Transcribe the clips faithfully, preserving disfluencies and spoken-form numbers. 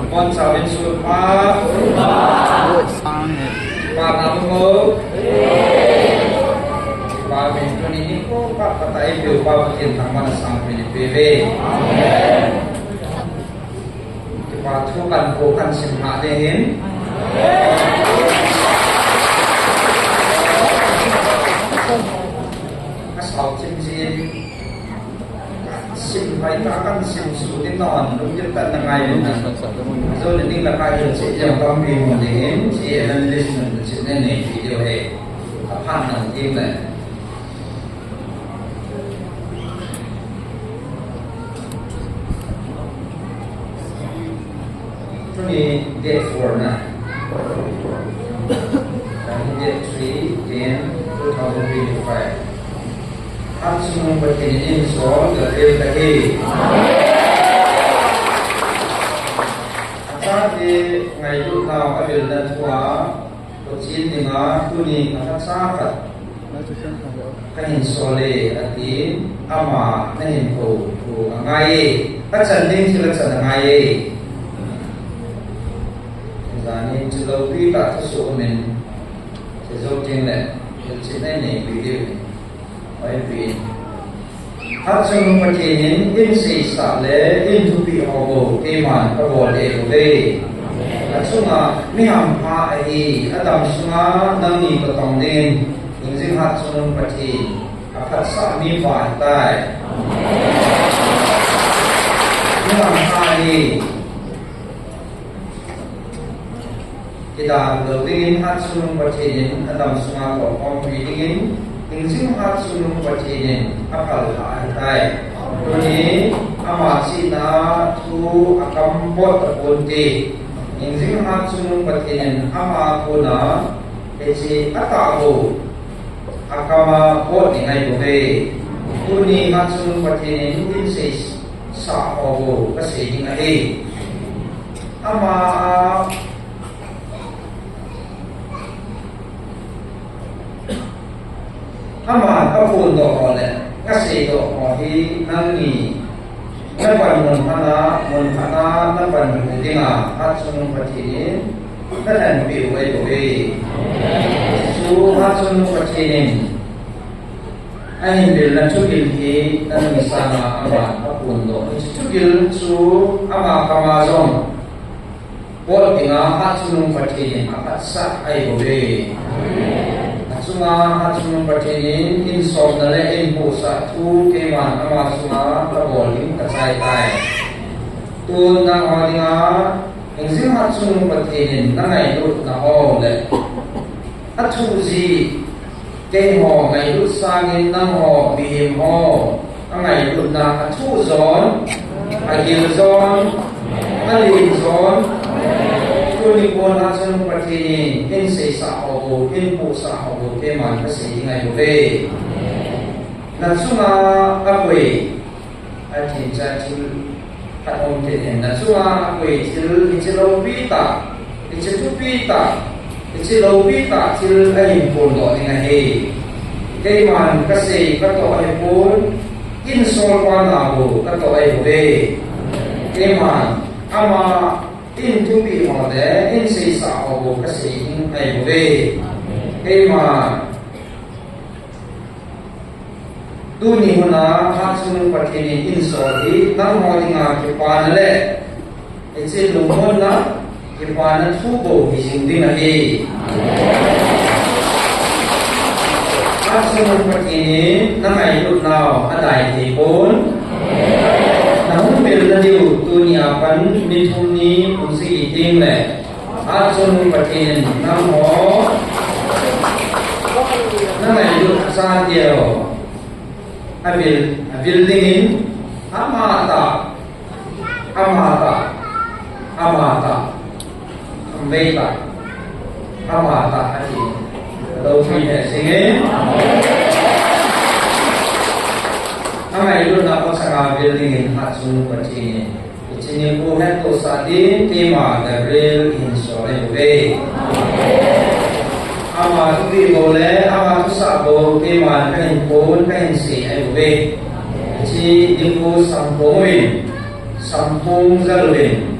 Mon chauvin sulpha. Oi, sang e. Pa na mo. Pa min tuni nikho pha pha ta eipeu pa Pathen thangvahna sangpen eipeuve. Kipa thu kan ko kan sim ha ding in. Ka sao chim chim. Sim pai ta kan sim su ding na hon lungdip tah na ngai na. Zo le ding la ka hil cheh jong tampi mu ding in, chi evangelist mun cheh ne ne video he. A phan na ding le. Tuni date four na. Tuni date three, ten, two thousand twenty-five. Hatchungnung Pathen in einsol Gabriel kahi. Achate ngailutnau avilna thua, Pathen dinga tuni ka phacha khat kahin sol e, atin, ama nahin kou thu angai e, kachan ding thil achan angai e. Jani chu loupi tah thusoh umin, chu jou teng le, hilchetna nei peh diu. Oi pi. Hatchungnung Pathen in eiseisah le eithupeh ho bou keiman kabol e bou ve. Achunga mi hampha ahi, adam sunga nangni katong dingin, hingjing Hatchungnung Pathen aphatsah mi pa ahitai. Mi hampha ahi. Kidalou dingin Hatchungnung Pathen in adam sunga tohkhompi dingin, hingjing Hatchungnung Pathen in aphal lha ahitai. Tuni ama chihna thu akam pot tapon te. Hingjing Hatchungnung Pathen in ama kona hiche atah bou akama pot ding ahi bou ve. Tuni Hatchungnung Pathen in eiseisah ho bou kasei ding ahi. Ama a, ama kaphondoh ho le kaseidoh ho hi nangni napan mun phatna, mun phatna napan dinga Hatchungnung Pathen in nalhenpeh u ahi bou ve. Chu Hatchungnung Pathen in ahin vilna thugil hi nangni sanga ama kaphondoh. Hiche thugil chu ama kama jong pot dinga Hatchungnung Pathen in aphatsah ahi bou ve. Achunga Hatchungnung Pathen in einsomna le eipohsah thu keiman ama chunga kabol ding kachai tai. Tun nangho dinga, hingjing Hatchungnung Pathen in nangailutna ho le athu ji, keiho ngailut sangin nangho mihem ho angailutna athu jon, agil jon, alen jon. Tuni kon Hatchungnung Pathen in eiseisah ho bou, eipohsah ho bou keiman kasei ding ahi bou ve. Nachunga akoi, athil cha thil khat um kit in, nachunga akoi thil, hiche loupi tah, hiche thupi tah, hiche loupi tah thil ahin phondoh ding ahi. Keiman kasei katoh ahipon, einsol pa na bou katoh ahi bou ve. Keiman ama eithupeh ho le eiseisah ho bou kasei ding ahi bou ve. Keiman Tuni huna Hatchungnung Pathen in einsol hi nangho dinga kipana le hiche lungmonna kipana thu bou hijing ding ahi. Hatchungnung Pathen in nangailutnau adai thei pon. Nahung vilna diu tuni a pat ni thum ni hung sih teng le Hatchungnung Pathen in nangho nangailut achateu avil, avil dingin amatah, amatah, amatah, amvei tah, amatah ati. Loupi hijing e. Angailutna masanga avil dingin Hatchungnung Pathen in Hiche nikho hettohsah ding keima Gabriel in sol ahi bouve. Ama thupeh bou le ama thusah bou keiman kahin pon kahin sei ahi bouve. Hiche nikho samphong uvin, samphong jal uvin,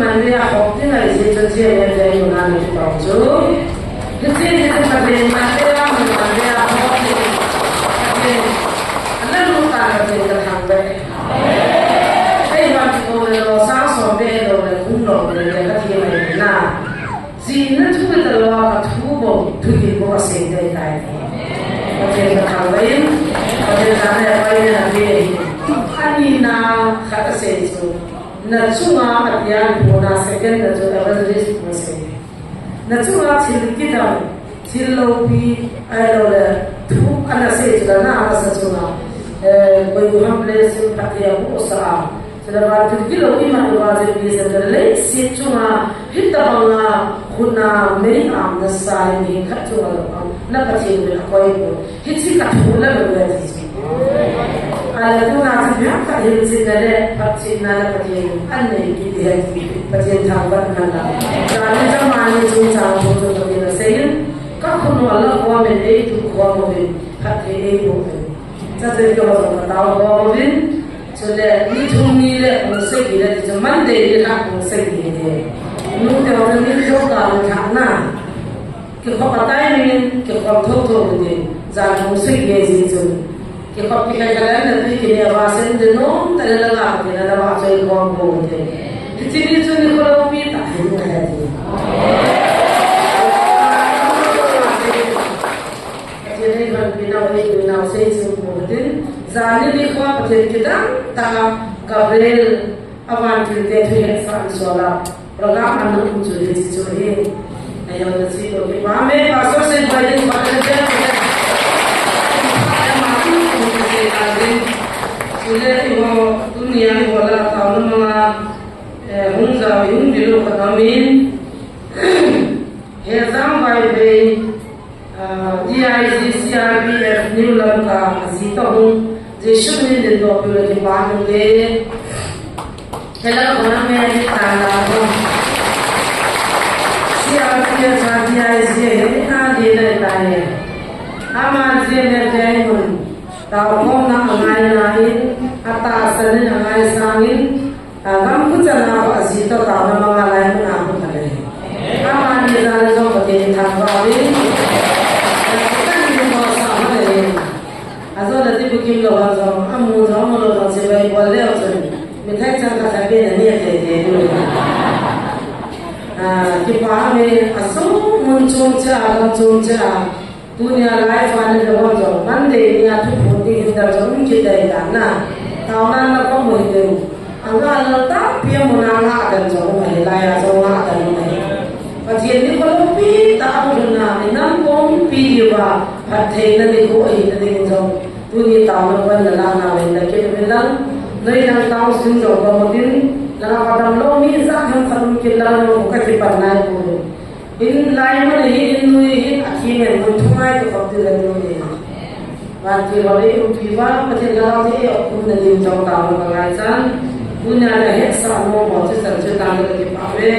Monday a hop ding ahi jeh chun GMFDI mun a na kipau chu. Hiche ni chu Pathen Monday a mun Monday a hop ding. Pathen, ana lu ta Pathen ka thangvah e. Ei vang kiko le lo sa som be lo le kum lo le le ka thi mai na. Jihna thu talou a ka thu bou, thu gin bou asei ding ahitai. Pathen ka thangvah in, Pathen jana apai na ape ahi. Ani na khat asei chu, na chunga atia na puna second na chu evangelist na sei. Na chunga thil kidang, thil loupi, ahilou le, thu ana sei chu la na ana sa chunga. Eh, koi bu ham blessing phatia bu sa a. Chule vantil kilou imat uva chu Pathen leiset chunga hitabanga khutna mei am nasa in khat chunga lou am na Pathen vel akoi poi. Hiche ka thu la lou le ti chu. Ahile tuna chu biak khat hilchetna le phatchomna le Pathen in anei kit ding ahi ti. Pathen thangvah man la. Chule jamani chungchang thu chu Pathen asei in ka khut u ala khom in eitu khom uvin phatthei eiboh uvin. Chachun keiho jong katao khom uvin. Chule, ni thum ni le pung sagi le, ti chu Monday ni khat pung sagi ni. Nute ho chu ni thum ka ni khat na. Kikhop a timing in, kikhop thotho ni. Jan pung sagi ni jeh chun. Kikhop kikhai kha le na pi kine a va sen de nom, ta le la nga kine na va choi khom ko ni. Hiche ni chu ni kholou pi tah hin na he ti. Pathen in eihon pinau, eipinau seiching pou hitin, jani nikho a Pathen kidang tah a Gabriel a vantil te thuhetsah in sol a program ana um chu hiche chu ahi. Ayo, na si ko ki pa me, pastor se pa din pa na je. Ama tu ko se ta din. Sule i ho, tunia i ho la ta na ma, eh, hung za, hung di lo ka ta min. He zang vai pe, ah, D I G C R P F New Lamka, a zi ta hung, Jesu min din do pi lo ki pa hung le. Hello, kona me ni ta la ko. C R P F sa D I C he ni na di na ta ye. Ama je ne je mun. Ta ko na ngai na in, ata sa ni na ngai sang in. Ta gam ku cha na ko a zi to ta na ma ngai na ko ta le. Ama ni na le zo ko te ta ba ni. Ta ni mo sa ma le. Ajo na ti bukim lo wa jong, amu jong, amu lo jong, chibai bol leo chun. Mithai chang khat khat pe na ni a tei tei lo. Ah, kipa me, asung mun chung cha, lam chung cha. Tunia lai fa ni lo jong, Monday nia thuphon ding hin da jong, um kit dai ta na. Tao nan na ko mo hi deu. Anga lal tampi amun a ngah dan jong um ahi, lai a jong ngah dan um ahi. Pathen nikho loupi tah a um na, i nam kong pi diu va, phattheina nikho ahi na ding jong. Tuni taona pan na la na le na kit uvin lang, noi lang tao sin jong ka mo tin, la ka dam lou mi ja ham khat um kit lang jong ka kipan nai pu. In lai mun hi, in nui hi, a kimen mun thungai to kop ti la nu ni. Van ti va le um pi va, Pathen la ti e, um na dim jong ta ma ngai chan. Punya na het sa mo mo chi san chi ta na ki pa ve.